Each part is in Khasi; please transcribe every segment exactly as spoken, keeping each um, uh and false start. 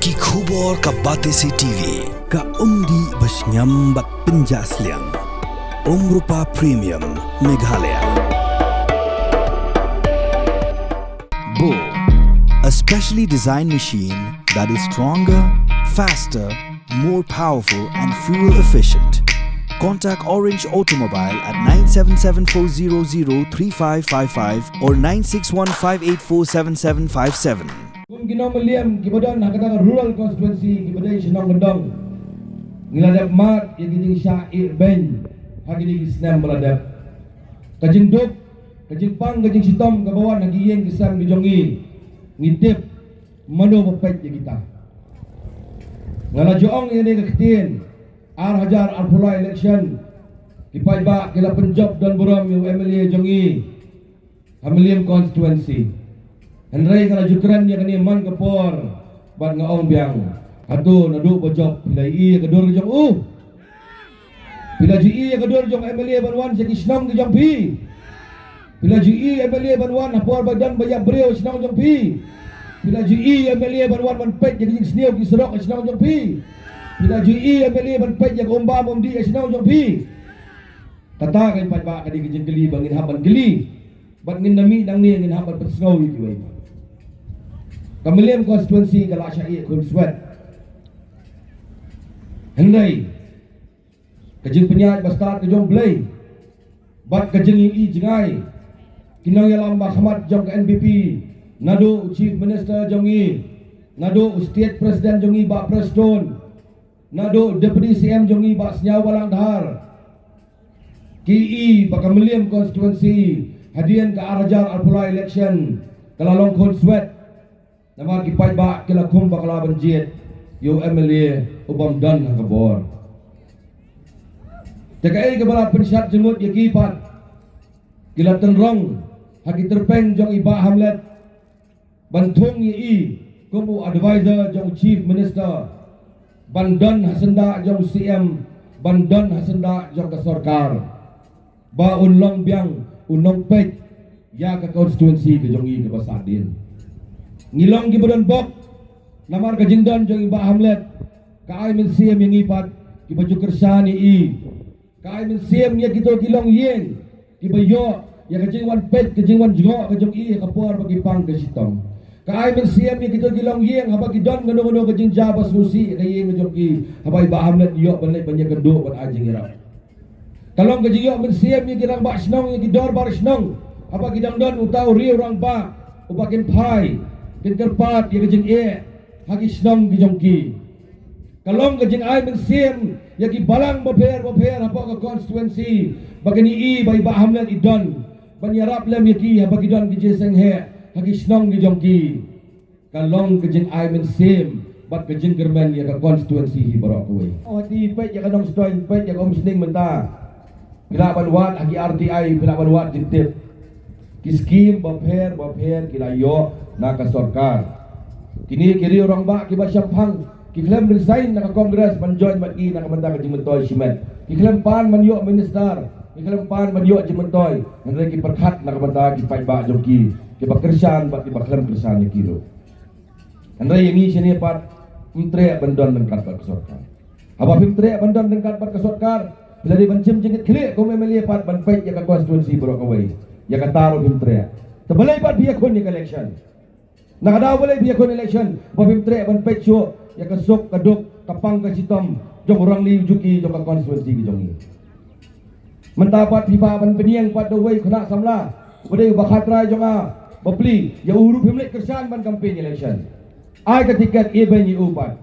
Ki khubor ka Batesi T V, ka umdih bashngiam bad pynjah sliang. Umrupa Premium, Meghalaya. Bo, a specially designed machine that is stronger, faster, more powerful and fuel efficient. Contact Orange Automobile at nine seven seven four zero zero three five five five or nine six one five eight four seven seven five seven. Kum ki nongmylliem kiba don ha kata ka rural constituency kiba dei shnong kyndong, ngi la dep mad ïa ki jingshah ïehbeiñ ha kine ki snem ba la dep. Ka jingduk, ka jingpang, ka jingshitom kaba wan ha ki ïing ki sem ki jong ngi, ngi tip mano ba peit ïa kita. Nga la ju ong ïa kane ka ktien, ar hajar arphew lai election, ki paidbah ki la pynjop don burom ïa u M L A jong ngi ha Mylliem constituency. Hynrei nga la ju kren ïa kane man ka por bad nga ong biang, hato naduh ba jop phi la ïohi ïa ka dur jong u? Phi la ju ïohi ïa ka dur jong M L A ban wan sha ki shnong ki jong phi? Phi la ju ïohi M L A ban wan ha por ba don ba ïap briew shnong jong phi? Phi la ju ïohi M L A ban wan ban peit ïa ki jingsniew ki surok shnong jong phi? Phi la ju ïohi M L A ban peit ïa ka umbam umdih shnong jong phi? Kata ka paidbah ka dei ka jingkylli ba ngin hap ban kylli. Bad ngin da mih nangne ngin hap ban pynsngew ïa kiwei. Ka Mylliem constituency ka la shah ïeh khunswet. Hynrei ka jingpynïaid bastad ka jong U Blei bad ka jingïohi jngai ki nongïalam ba khmat jong ka N P P, naduh u Chief Minister jong ngi, naduh u State President jong ngi Bah Prestone, naduh Deputy C M jong ngi Bah Sniawbhalang Dhar, ki ïohi ba ka Mylliem constituency hadien ka ar hajar arphew lai election ka la long khunswet. Namar ki paidbah ki la khum bakla ban jied ïa u M L A u bym don ha ka bor. Te kaei kaba la pynshad jingmut ïa ki pat? Ki la tynrong ha ki tyrpeng jong i Bah Hamlet ban thung ïa i kum u advisor jong u Chief Minister, ban don ha syndah jong u C M, ban don ha syndah jong ka sorkar, ba un long biang u nongpeit ïa ka constituency ka jong ngi kaba sahdien. Ngi long kiba don bok namar ka jingdon jong i Bah Hamlet, ka ai mynsiem ïa ngi pat kiba ju kyrshan ïa i. Ka ai mynsiem ïa kito ki longïing kiba ïoh ïa ka jingwan peit, ka jingwan jngoh ka jong i ha ka por ba ki pang ka shitom. Ka ai mynsiem ïa kito ki longïing haba ki don kano kano ka jingjia ba sngewsih ha ka ïing ka jong ki, haba i Bah Hamlet ïoh ban leit ban ïakynduh ban ai jingïarap. Ka long ka jingïoh mynsiem ïa ki rangbah shnong, ïa ki dorbar shnong, haba ki dang don uta u riew rangbah uba kin phai, kin kyrpad ïa ka jingeh ha ki shnong ki jong ki. Ka long ka jingai mynsiem ïa ki balang bapher bapher hapoh ka constituency ba kin ïohi ba i Bah Hamlet i don ban ïarap lem ïa ki haba ki don ki jingsngewheh ha ki shnong ki jong ki. Ka long ka jingai mynsiem bad ka jingkyrmen ïa ka constituency hi baroh kawei. Oh, te peit ïa ka Nongstoiñ, peit ïa ka Umsning mynta. Phi lah ban wad ha ki R T I, phi lah ban wad jingtip. Ki skim bapher bapher ki la ïoh na ka sorkar. Kine ki riew rangbah kiba shemphang ki khlem resign na ka Congress ban join bad ki na ka bynta ka jingmyntoi shimet. Ki khlem pan ban ïoh minister, ki khlem pan ban ïoh jingmyntoi. Hynrei ki pyrkhat na ka bynta ki paidbah jong ki, kiba kyrshan bad kiba khlem kyrshan ïa ki ruh. Hynrei ïa ngi shane pat, phim treh ban don ryngkat bad ka sorkar. Haba phim treh ban don ryngkat bad ka sorkar, phi la dei ban shim jingkitkhlieh kum M L A pat ban peit ïa ka constituency baroh kawei. Ïa kata ruh phim treh. Te balei pat phi ïakhun ïa ka election? Na ka daw balei phi ïakhun election ba phim treh ban peit shuh ïa ka suk ka duk, ka pang ka shitom jong u rangli u juki jong ka constituency ka jong ngi? Mynta pat phi bah ban pynïeng pat da uwei u khynnah samla uba dei uba khatrai jong nga, bapli, ïa u ruh phim leit kyrshan ban campaign election. Ai ka tiket, ïa beiñ ïa u pat.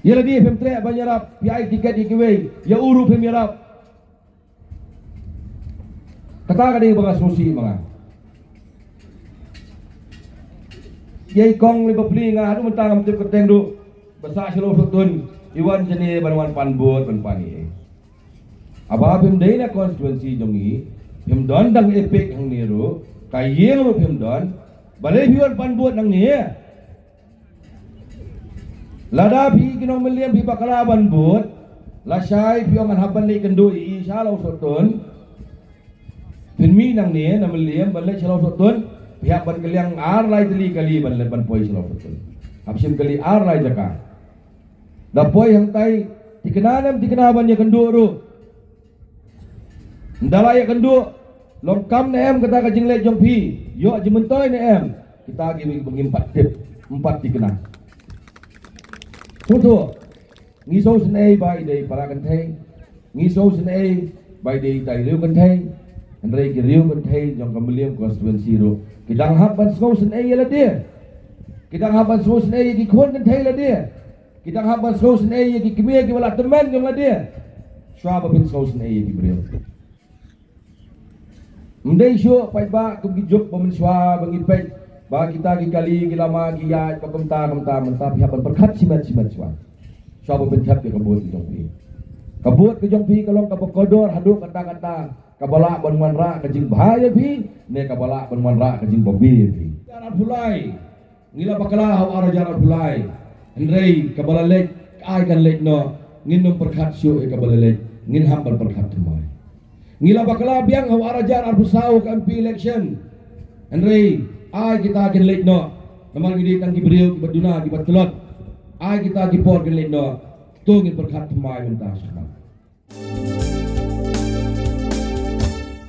Ïa lade phim treh ban ïarap, phi ai tiket ïa kiwei, ïa u ruh phim ïarap. Kata ka dei ba nga sngewsih ma nga. Ïa i kong li bapli nga haduh mynta ngam tip kyrteng ruh, ba sah sha Lawsohtun, i wan shane ban wan pan vote ban pan ei. Haba phim dei na constituency jong ngi, phim don dang EPIC hangne ruh, ka ïing ruh phim don, balei phi wan pan vote nangne? Lada phi ki nongmylliem phi bakla ban vote, lashai phi ong ngan hap ban leit kynduh ïa i sha Lawsohtun. Phin mih nangne na Mylliem ban leit sha Lawsohtun, phi hap ban kylliang ar lai tylli kali ban leit ban poi sha Lawsohtun. Hap shim kali ar lai jaka. Da poi hangtai, thikna ne em thikna ban ïakynduh ruh. Ynda la ïakynduh, long kam ne em kata ka jingleit jong phi, ïoh jingmyntoi ne em, kita kiwei ba ngim pat tip, ym pat thikna. Sngewthuh, ngi sngewsynei ba i dei para kynthei, ngi sngewsynei ba i dei itai riew kynthei, hynrei ki riew kynthei jong ka Mylliem constituency ruh ki dang hap ban sngewsynei ïa lade. Ki dang hap ban sngewsynei ïa ki khun kynthei lade. Ki dang hap ban sngewsynei ïa ki kmie kiba la tymmen jong lade. Shuwa ba phin sngewsynei ïa ki briew. Ym dei shuh paidbah kum ki juk ba mynshuwa ba ngi peit ba kita ki kali ki lama ki ïaid ba kumta kumta, mynta phi hap ban pyrkhat shimet shimet shuwa. Shuwa ba phin thep ïa ka vote ka jong phi. Ka vote ka jong phi ka long kaba kordor haduh katta katta, kaba lah ban wanrah ka jingbha ïa phi ne kaba lah ban wanrah ka jingbabe ïa phi. Ar hajar arphew lai. Ngi la bakla ha u ar hajar arphew lai. Hynrei kaba la leit, ka ai kan leit noh. Ngin ym pyrkhat shuh ïa kaba la leit. Ngin hap ban pyrkhat thymmai. Ngi la bakla biang ha u ar hajar arphew saw ka M P election. Hynrei ai kita kin leit noh. Namar ngi dei tang ki briew kiba duna kiba tlot. Ai kita ki por kin leit noh. To ngin pyrkhat thymmai mynta shakhmat.